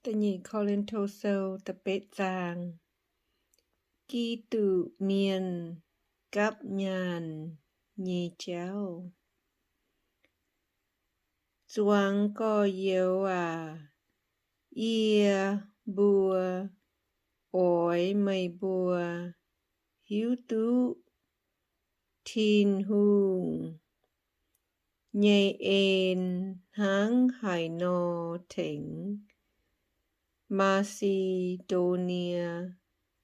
Da'nyeic Ko^lin^to Sou da'betv zaang. Giduc Mienh gapv nyaanh nyei jauv. Zuangx gorx-youz aac, yie mbuo oix meih mbuo hiuv duqv Tin-Hungh nyei en hnangv haaix nor tengx Maa^si^ndo^nie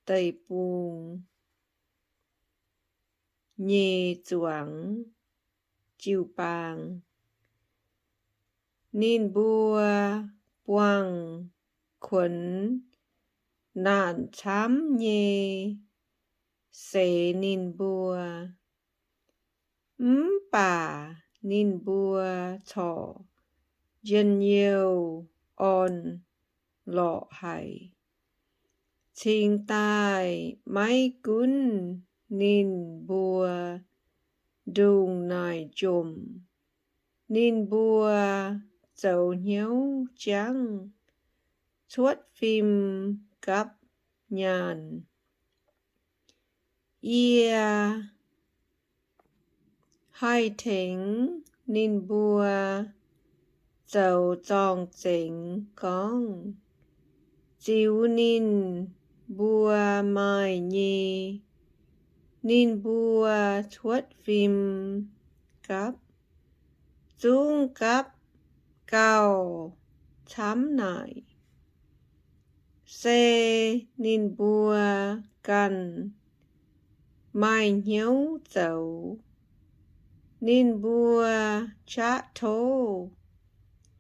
Deic-Bung nyei zuangx jiu-baang. Ninh mbuo buangh kuonx naanc camv nyei seix ninh mbuo, mv baac ninh mbuo corc njien-youh orn-lorqc haic. Cingx daaih maiv gunv ninh mbuo ndongc naaic jomc, ninh mbuo zoux hnyouv jangv cuotv fim gapv nyaanh. Yie haih tengx ninh mbuo zoux zorng-zengx gorngv, ziux ninh mbuo maaih nyei, ninh mbuo cuotv fim gapv zungv gapv gauh camv naaic. Se ninh mbuo ganh maaih hnyouv zoux, ninh mbuo qaqv tov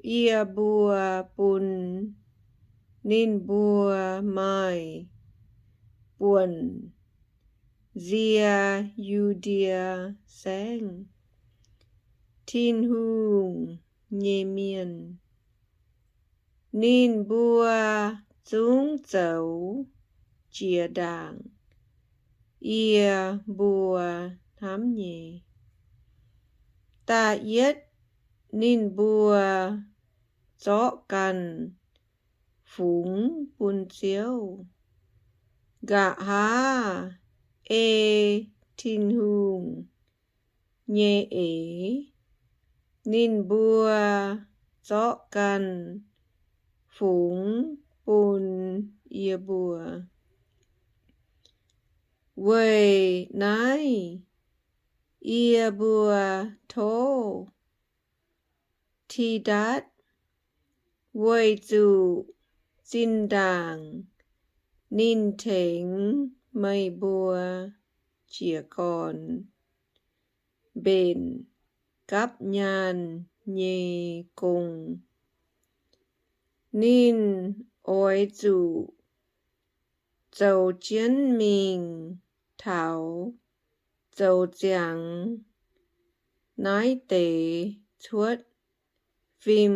yie mbuo bun ninh mbuo maaih buonc nzie Yu^ndie Saengv, Tin-Hungh nyei mienh. Ninh mbuo zungv zoux jiex ndaangc yie mbuo hnamv nyei. Da'yietv ninh mbuo zorqv ganh fungx bun Ziouv. Nqa'haav ei Tin-Hungh nyei eix, ninh mbuo zorqv ganh fungx bun yie mbuo. Weic naaiv yie mbuo tov Tidatv weic zuqc zinh ndaangc ninh tengx meih mbuo jiez gorn mbenc gapv nyaanh nyei gong. Ninh oix zuqc zoux jienv mingh taux zoux ziangx naaiv deix cuotv fim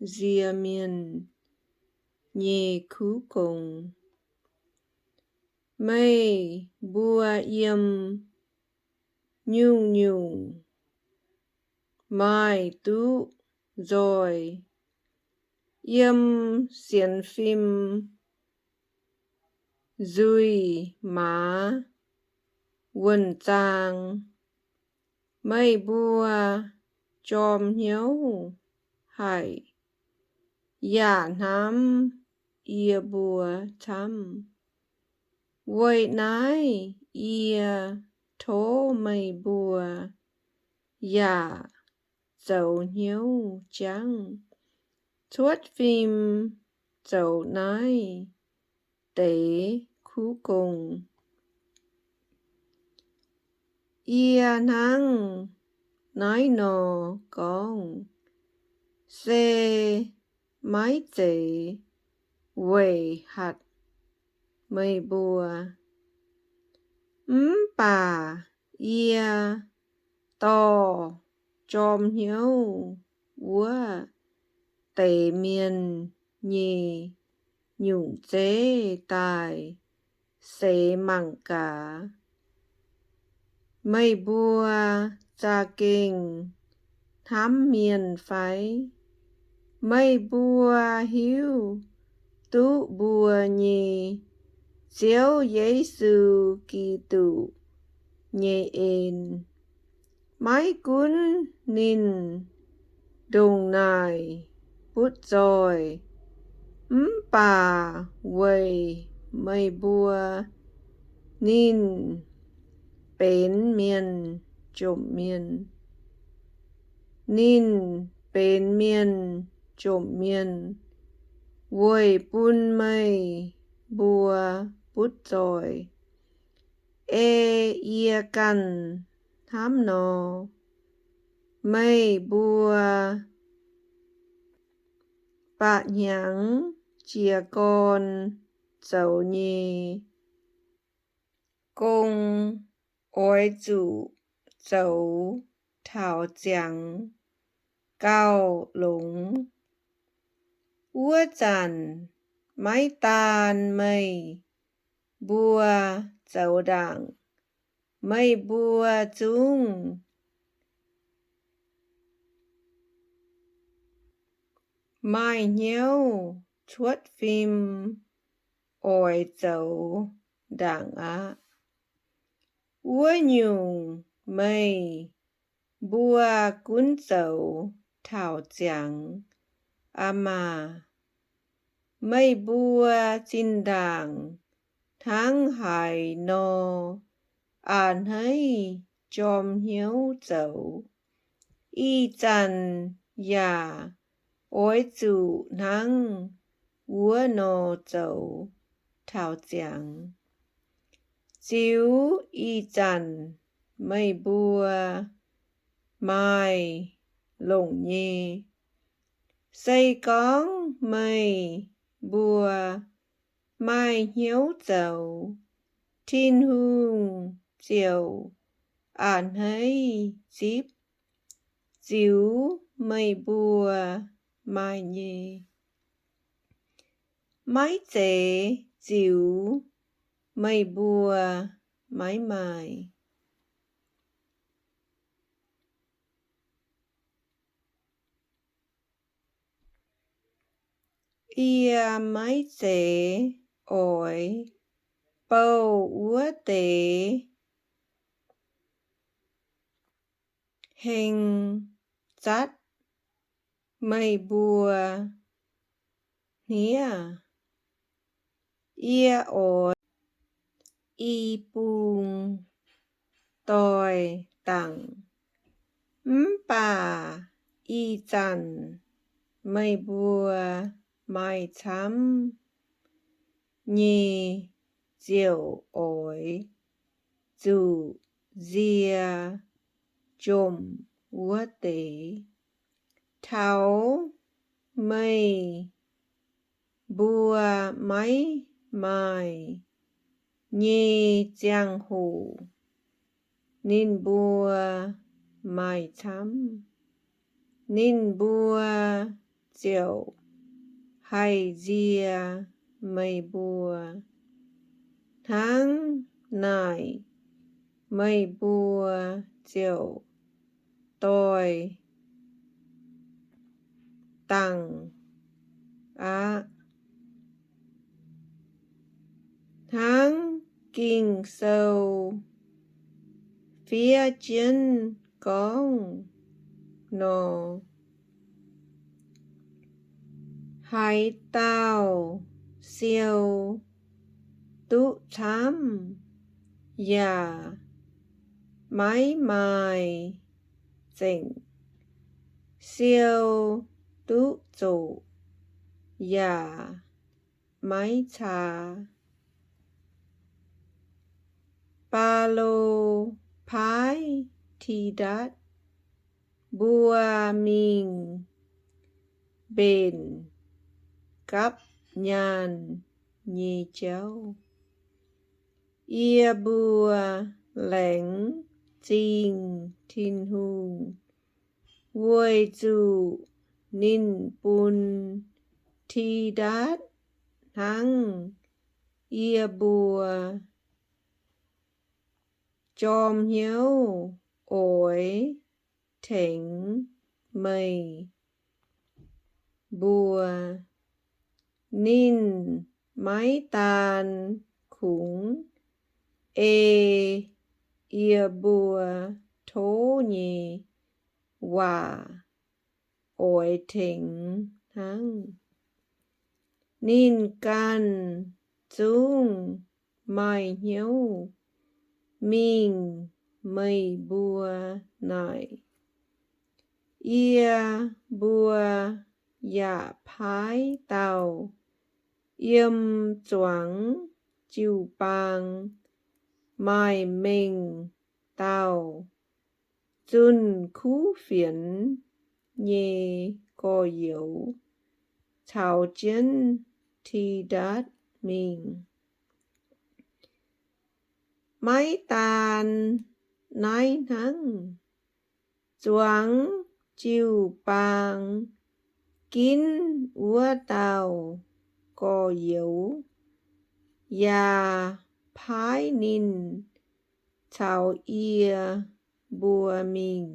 nzie mienh nyei kuv gong. Meih mbuo yiem nyungc-nyungc maaih duqv nzoih, yiem sienx fim nzuih maaz wuonh zaang. Meih mbuo jorm hnyouv haic yaac hnamv yie mbuo camv. Weic naaiv yie tov meih mbuo yaac zoux hnyouv jangv cuotv fim zoux naaiv deix kuv gong. Yie hnangv naaiv nor gorngv se maiv zeiz weic hatc meih mbuo, mv baac yie dorh jorm hnyouv wuov deix mienh nyei nyungc zeiv daaih seix mangc gaax. Meih mbuo za'gengh hnamv mienh fai? Meih mbuo hiuv zuqv mbuo nyei Ziouv Yesu Giduc nyei en. Maiv gunv ninh ndongc naaic butv zoih, mv baac weic meih mbuo, ninh benx mienh jomc mienh. Ninh benx mienh jomc mienh weic bun meih mbuo butv zoih. Ei yie ganh hnamv nor, meih mbuo ba'hnyangx jiez gorn zoux nyei gong oix zuqc zoux taux ziangx gauh longx. Wuov zanc maiv daan meih mbuo zoux ndaangc, meih mbuo zungv maaih hnyouv cuotv fim oix zoux ndaangc aqv. Wuov nyungc, meih mbuo gunv zoux taux ziangx aqv maah! Meih mbuo zinh ndaangc hnangv haaix nor a'hneiv jorm hnyouv zoux, ih zanc yaac oix zuqc hnangv wuov nor zoux taux ziangx. Ziux ih zanc meih mbuo maaih longc nyei. Se gorngv meih mbuo maaih hnyouv zoux, Tin-Hungh ziouc a'hneiv zipv ziux meih mbuo maaih nyei. Maiv zeiz ziux meih mbuo maiv maaih. Yie maiv zeiz oix bouh wuov deix heng zatv meih mbuo hniev. Yie oix i bung doix dangc, mv baac ih zanc meih mbuo maaih camv nyei ziouc oix zuqc nzie jomc wuov deix. Taux meih mbuo maiv maaih nyei ziangh hoc, ninh mbuo maaih camv. Ninh mbuo ziouc haih nzie meih mbuo. Hnangv naaic meih mbuo ziouc doix dangc aqv. Hnangv Ging-Sou fiev jienv gorngv nor, Haaix dauh siou duqv camv yaac maiv maaih zengc, siou duqv zoqc yaac maiv caa. Baulo paaiv Tidatv mbuo mingh mbenc gapv nyaanh nyei jauv. Yie mbuo laengz zingh Tin-Hungh weic zuqc ninh bun Tidatv hnangv yie mbuo jorm hnyouv oix tengx meih mbuo. Ninh maiv daan kungx ei yie mbuo tov nyei waac oix tengx hnangv. Ninh ganh zungv maaih hnyouv mingh meih mbuo naaic. Yie mbuo yaac paaiv dauh yiem zuangx jiu-baang maaih mengh dauh zunh kuv fienx nyei gorx-youz caux jienv Tidatv mingh. Maiv daan naaiv hnangv, zuangx jiu-baang ginv wuov dauh gorx-youz yaac paaiv ninh caux yie mbuo mingh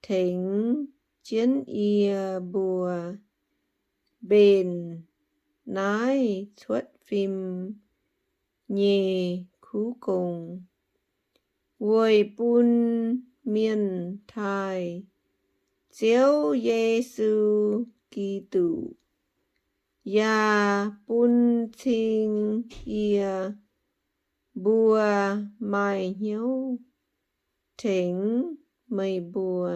tengx jienv yie mbuo mbenc naaiv cuotv fim nyei kuv gong, weic bun mienh taaih Ziouv Yesu Giduc, yaac bun cing yie mbuo maaih hnyouv tengx meih mbuo.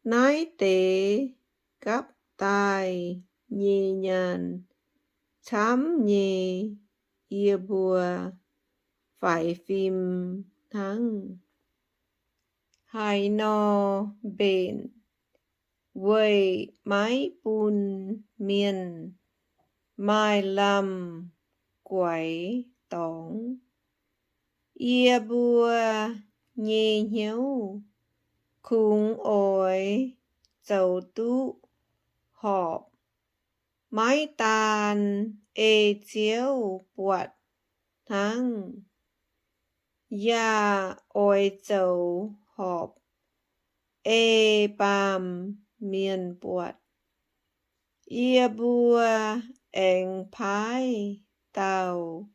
Naaiv deix gapv daaih nyei nyaanh camv nyei yie mbuo faix fim hnangv. Haaix nor mbenc weic maiv bun mienh maaih lamh guaix dorngx. Yie mbuo nyei hnyouv kungx oix zoux duqv horpc, maiv daan ei Ziouv buatc hnangv, yaac oix zoux horpc ei baamh mienh buatc. Yie mbuo aengx paaiv dauh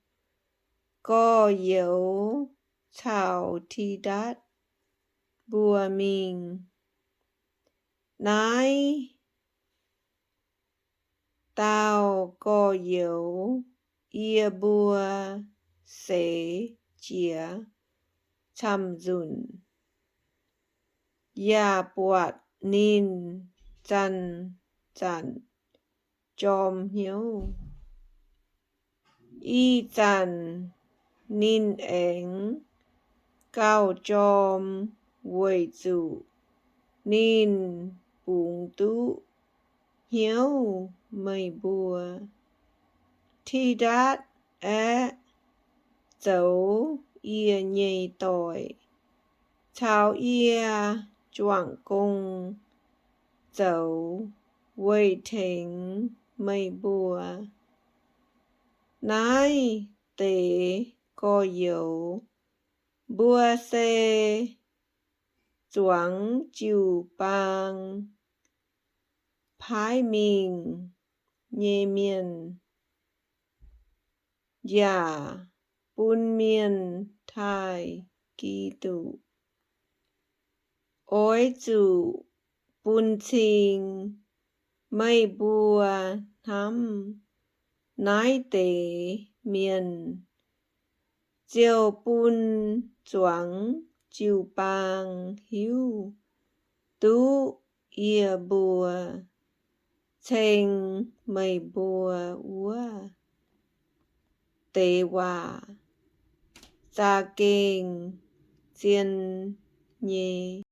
gorx-youz caux Tidatv mbuo mingh. Naaiv dauh gorx-youz yie mbuo seix jiez camv-nzunc, yaac buatc ninh zanc-zanc jorm hnyouv. Ih zanc ninh aengx gauh jorm weic zuqc ninh bungx duqv hnyouv meih mbuo. Tidatv aeqv, zoux yie nyei doic, caux yie juangc gong zoux weic tengx meih mbuo. Naaiv deix gorx-youz mbuo se zuangx jiu-baang paaiv mingh nyei mienh, yaac bun mienh taaih Giduc. Oix zuqc bun cing meih mbuo hnamv naaiv deix mienh, ziouc bun zuangx jiu-baang hiuv duqv yie mbuo ceng meih mbuo wuov deix waac za'gengh zien nyei.